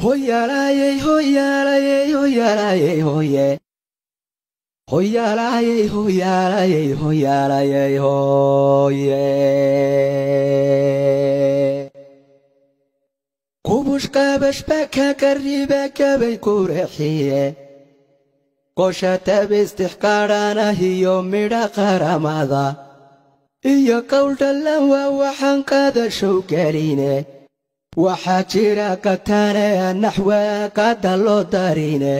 Hoyaalayey hoyaalayey hoyaalayey hoye hoyaalayey hoyaalayey hoyaalayey hoye Kubush qabash baka kariba kabay kurexiye Qoshata bistixqaadhanahiyo midha qaramada iyo qowldhallan waa waxaan qaadashow geline waxaa jira qataane naxwa qaada loo darine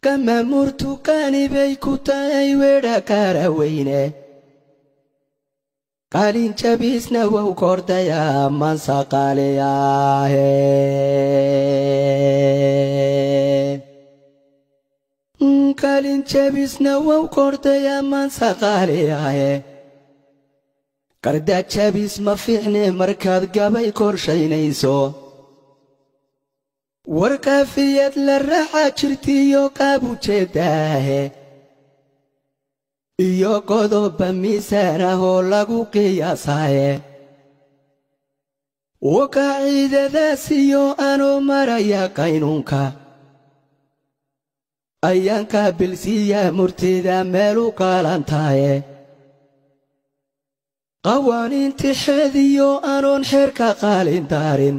kama murtuqaani bay ku tahay weedha qaraweyne qalin jabisna wow kordhayaa mansa qaaliyaahe qalin jabisna wow kordhayaa mansa qaaliyaahe qarda jabis ma fiicne markaad gabay korshaynayso warkaafiyad la raaca jirtiyo qaab ujeedaahe iyo qodoba miisaan ah oo lagu qiyaasaye wakaciidadaas iyo anoo maraya qaynuunka ayaan qaabilsiiya murtida meel u qaalantaye qawaaniintixeediyo anoon xeerka qaalin daarin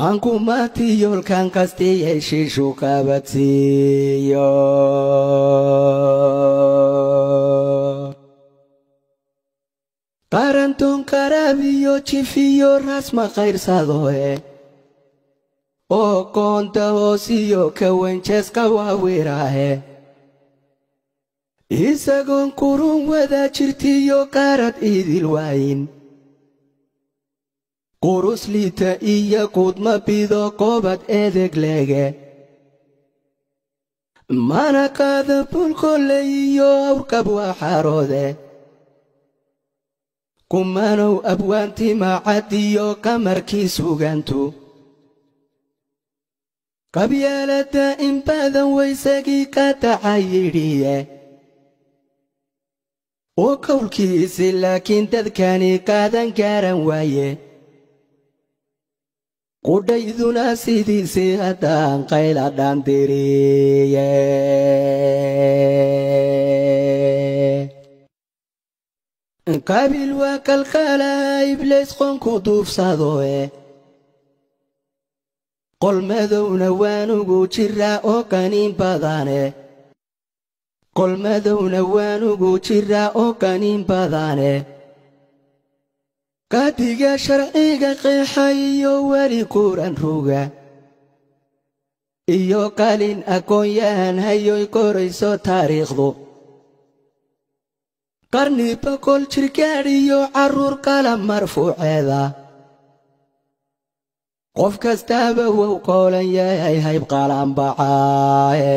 ankumaatiyoolkan kastiyay shiishu qabadsiiyo qarantoon qaraabiyo jifiyo rasma qayrsadoe oo qoonta hoosiyo kawenjeeska waawiraahe isagoon kurun wada jirtiyo qaarad idil waayin qurusliita iyo quudma bido qoobad edeg leege mana qaada bulkolle iyo awrkab waxaroode kumanow abwaanti macadiyo qamarkii sugantu qabyaalada in badan waysagii qadaca yidhiye oo qowlkiisi laakiin dadkani qaadan garan waaye qudhayduna sidiisii haddaan qayla dhaandiriye qabiil waa kalkaalaha ibliis qoonku duufsadoe qol madowna waanugu jiraa oo qaniin badane qol madowna waanugu jiraa oo qaniin badane qaadiga sharciga qeexa iyo weli kuran ruga iyo qalin aqoon-yahan hayoy korayso taariikhdu qarni boqol jirgaadh iyo carruur qalam marfuuceeda qof kastaaba wou qoolan yahay hayb qalanbacaaye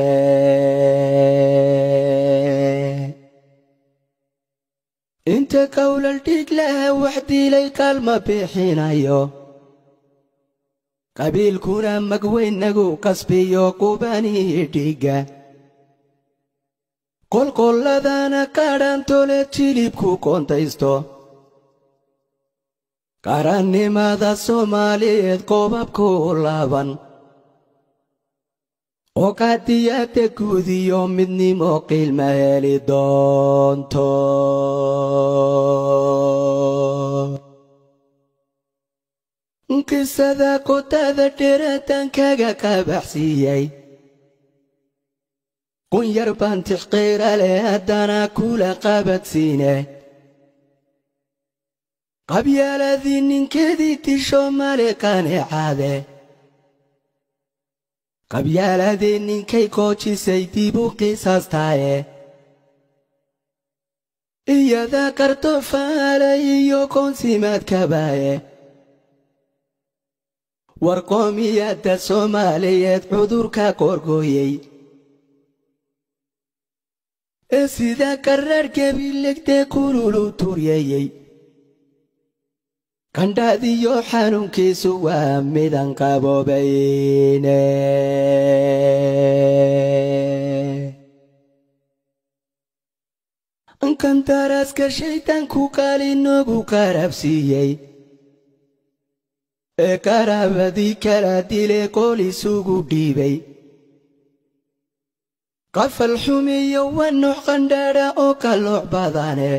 inta qowlal dhiig laha wax diilay kaalma bixinayo qabiilkuna magweynagu qasbiyo qubanihii dhiigga qolqolladana qadhantole jilibku koontaysto qarannimada soomaaliyeed qoobabku laaban oo qaadiyada guud iyo midnimo qiilma heli doonto qisada qotada dheeradan kaga qabaxsiiyey kun yar baan tixqiira leh haddana kula qabadsiine qabyaaladii ninkeedii disho male qaneecaade qabyaaladii ninkay koojisay dib u qisaastaaye iyada kartofaale iyo koonsimaadkabaaye war qoomiyadda soomaaliyeed cudurka qoorgooyey ee sida qararhgebilegdee kululu turyeeyey qandhaadiyo xanuunkiisu waa midan qaboobayne kandaraaska shaydaanku qaalinoogu qarabsiiyey Ee qaraabadii kala dile qool isugu dhiibay, qafal xumiyo waa nuuc qandhaadha oo kalooc badane.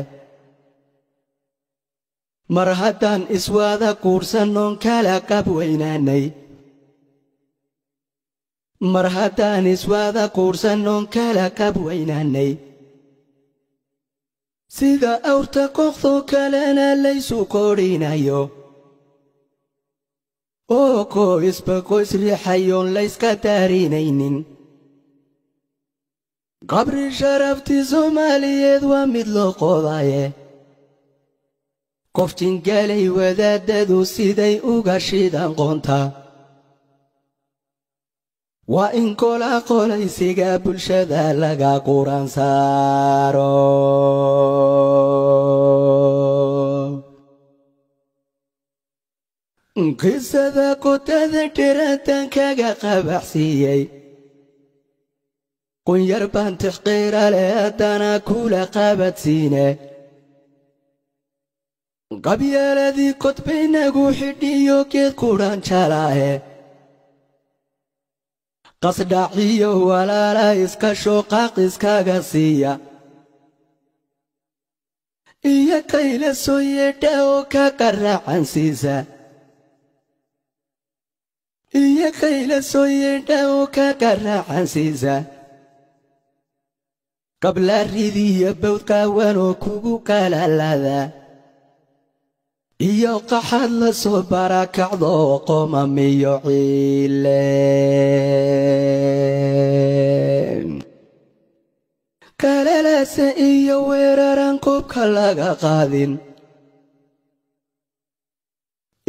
Mar haddaan iswaada quudhsannoon kala qab weynaanay, mar haddaan iswaada quudhsannoon kala qab weynaanay, sida awrta kooxdoo kalena laysu kodhinayo oo qoysba qoys riixayoon layska daarinaynin, qabri sharaftii Soomaaliyeed waa mid loo qodaye. Qof jingalay wadaadadu siday uga shidan qoonta, waa in kola qolaysiga bulshada laga quran saaro. Qisada qotada dhiratan kaga qabaxsiiyey, qunyar baan tixqiira leh haddana kula qabadsiine. Qabyaaladii kodbaynagu xidhiyo geed kudhan jalaahe, qasdhaciyo walaala iska shooqaaq iskaga siiya, iyo kayla soo yeedha oo ka qaraacan siisa, iyo kayla soo yeedha oo ka qaraacan siisa. Qabla ridiyo bawd qaawan oo kugu qalalada, iyo qaxaad la soo barakacdo qoomamiyo ciile. Kalalaase iyo weeraran qubka laga qaadin,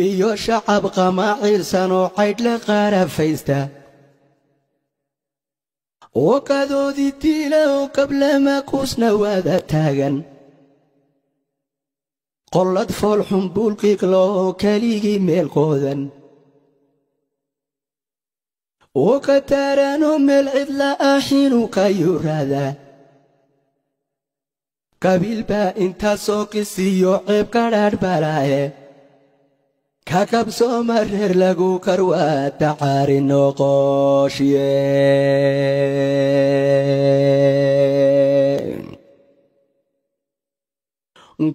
iyo shacab qamaaciilsan oo caydhle qarafaysta, wakadoodii diila oo qablama kuusna waada taagan, qollad foolxun buulqiiqlo oo keligii meel qoodan, oo ka taaranoo meel cidla ah inuu ka yuraada. Qabiil baa intaasoo qisiyo ceeb kadhaadh balaaye, ka kabsooma reer lagu karwaa dacaari noqoshye.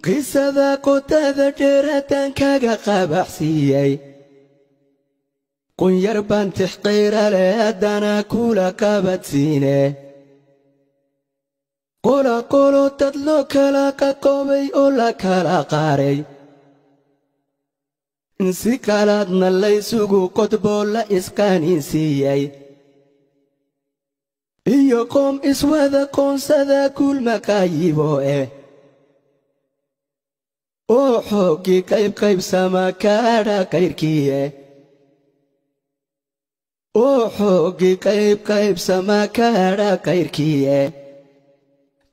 Qisada qotada dheeratan kaga qabaxsiiyey, qunyar baan tixqiira leh haddana kula qabadsiine. Qola qolo dad loo kala qaqoobay oo la kala qaaray, si kalaadna laysugu qodboo la isqaaniinsiiyey, iyo qoom iswada qoonsada kuulmaqaayibo eh, oo xooggii qayb qaybsama kaadha kayrkiiye, oo xooggii qayb qaybsama kaadha kayrkiiye.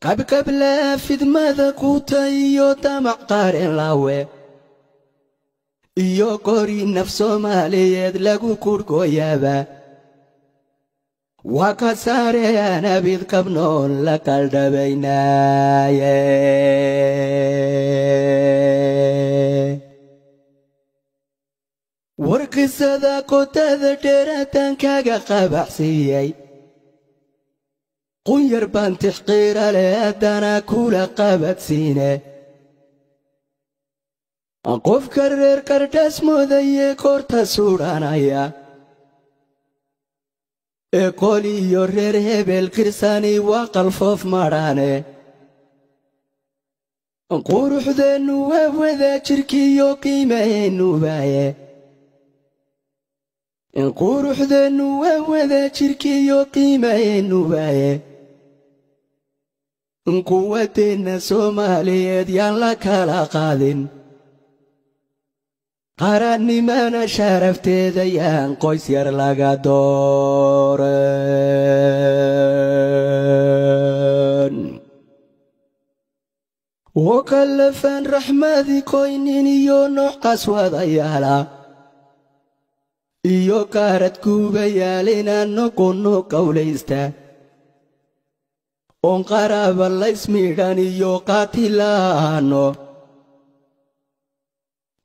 Qabqablaa fidmada quuta iyo damac qaaren laawe, iyo qori naf Soomaaliyeed lagu kurgooyaaba, waa ka saareyaan abid qabnoon la qaldhabaynaaye. War qisada qotada dheeratan kaga qabaxsiiyey, qunyar baan tixqiira leh haddana kula qabadsiine. Qofka reer qardhaas moodaye koorta suudhanaya ee qol iyo reer hebel kirsani waa qalfoof madhaane. Quruxdeennu waa wada jirkiyo qiimaheennubaye, quruxdeennu waa wada jirkiyo qiimaheennubaye. Quwadeenna Soomaaliyeed yaan la kala qaadin, qarannimana sharafteeda yaan qoys yar laga dooran. Wakallafaan raxmadii qoynin iyo noocaas wadayaala, iyo qaarad kuubayaal inaan noqonno qowlaysta, oon qaraaba laysmiidhan iyo qaatilaano.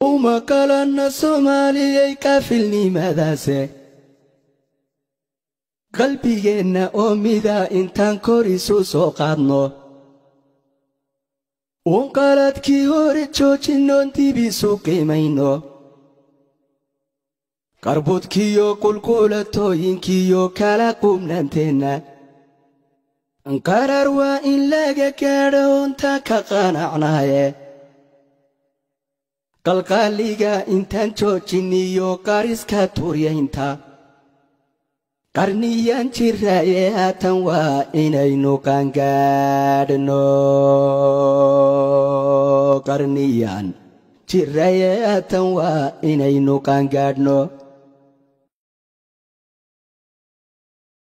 Uma qalanna Soomaaliyay qaafilnimadaase, qalbigeenna oo mida intaan kor isu soo qaadno, uun qaladkii hore joojinnoon dib isu qiimayno, qarbudkiyo qulquulatooyinkiyo kala qubnaanteenna qarar waa in laga gaadho onta ka qanacnaaye, qalqaaliga intaan joojiniyo qariska tuuryaynta. Qarniyaan jiraaye haatan waa inaynu qaangaadhno. Qarniyaan jiraaye haatan waa inaynu qaangaadhno.